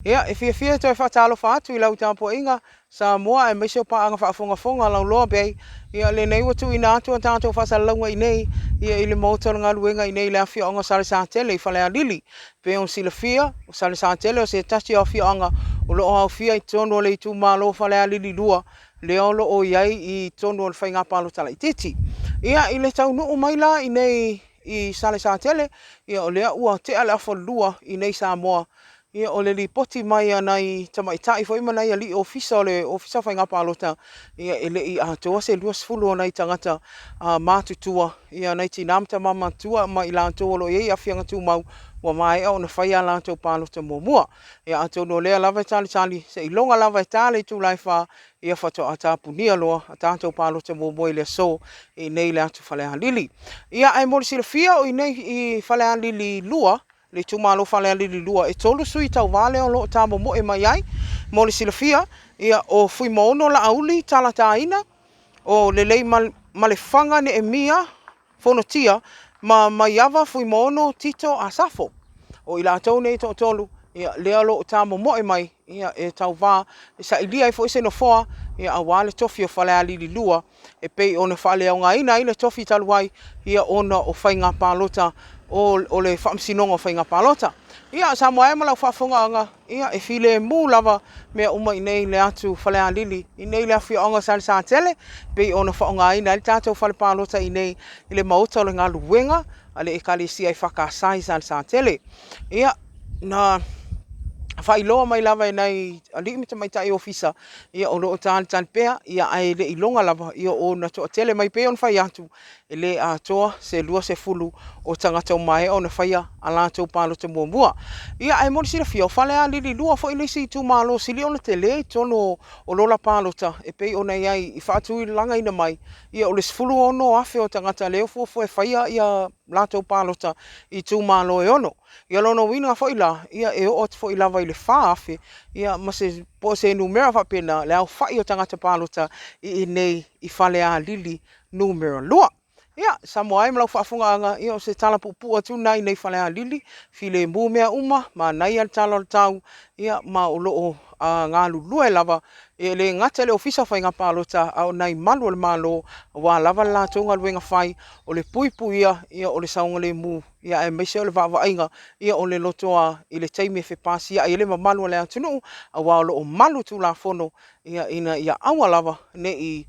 Ia, e fiafia e toe faatalofa atu i lau tapuaiga Samoa aemaise o paaga faafogafoga Lauloa Bay. Ia, lenei ua tuuina atu a tatou faasalalauga i inei, ia, i le Maota o le Galuega i inei i le afioaga o Salesatele i Falealili. E pei ona silafia, o Salesatele o se tasi o afioaga o lo o aofia i totonu o le itumalo o Falealili 2, lea o lo o i ai i totonu o le faiga palota laitiiti. Ia, i le taunuu mai la i inei i Salesatele, ia o lea ua tea le afa 2 i inei i Samoa. Ia, o le lipoti mai a nai tamaitai foi ma nai alii ofisa o le Ofisa o Faiga Palota, ia e le i atoa se 20 o nai tagata matutua, ia nai tina ma tama matutua ma i latou o lo o i ai aafiaga tumau ua maea ona fai a latou palota muamua. Ia atonu o lea lava e talitali seiloga lava e ta le itula e 4 ia faatoa tapunia loa a tatou palota muamua i le aso i inei i le atu Falealili. Ia ae mo le silafia o i inei i Falealili 2, le itumalo Falealili 2, e 3 sui tauva lea o lo o tamomoe mai ai. Mo le silafia, ia, o Fuimaono Laauli Talataina, o Leleimalefaga Neemia Fonotia ma Maiava Fuimaono Tito Asafo. O i latou nei e toatolu, ia, lea o lo o tamomoe mai, ia, e tauva e sailia ai foi se nofoa, ia, aua le tofi o Falealili 2 e pei ona faaleaogaina ai le tofi talu ai, ia, ona o faiga palota o le Faamasinoga o Faiga Palota. Ia, Samoa e ma lau faafofogaaga, ia, e filemu lava mea uma i inei i le atu Falealili, i inei i le afioaga o Salesatele, pei ona faaaogaina ai le tatou fale palota i inei i le Maota o le Galuega a le Ekalesia EFKS i Salesatele. Ia, na faailoa mai lava e nai alii ma tamaitai ofisa, ia o lo o talitali pea, ia ae le iloga lava ia ona toatele mai pei ona fai atu, e le atoa se 20 o tagata ua maea ona faia a latou palota muamua. Ia ae mo le silafia, o Falealili 2 foi le isi itumalo sili ona tele i totonu o lola palota e pei ona i ai i faatulagaina mai, ia o le 16,000 o tagata lea e fuafua e faia ia latou palota i itumalo e 6. Ia o lona uiga foi la, ia e oo atu foi lava i le 4,000 ia ma se po o se numera faapena le aofai o tagata palota i inei i Falealili numera 2. Ia, Samoa e ma lau faafofogaaga, ia o se tala puupuu atu lena i inei i Falealili, filemu mea uma, manaia le tala o le tau, ia ma o lo o galulue lava, e le gata i le Ofisa o Faiga Palota, a o nai malu o le Malo, aua lava le latou galuega fai, o le puipuia, ia, o le saogalemu, ia aemaise o le vaavaaiga, ia, o le lotoa i le taimi e fepasiai ai le mamalu o le atunuu, aua o lo o malu Tulafono ia, ina ia aua lava ne i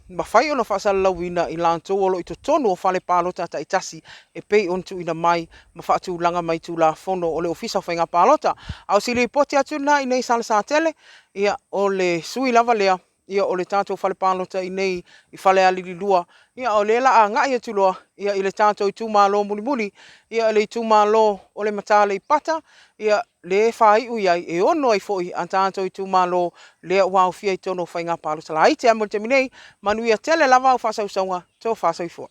mafai ona faasalalauina i latou o lo o i totonu o fale palota taitasi e pei ona tuuina mai ma faatulaga mai Tulafono o le Ofisa o Faiga Palota. A o si lipoti atu lena i inei i Salesatele, ia, o le sui lava lea, ia, o le tatou fale palota i inei i Falealili 2, ia, o lea o le a agai atu loa, ia, i le tatou itumalo mulimuli, ia, le itumalo o le Mata Aleipata, ia, lea e faaiu i ai, e 6 ai foi a tatou itumalo lea ua aofia i totonu o faiga palota laiti. Ae mo le taimi nei, manuia tele lava au faasausauga, tofa soifua.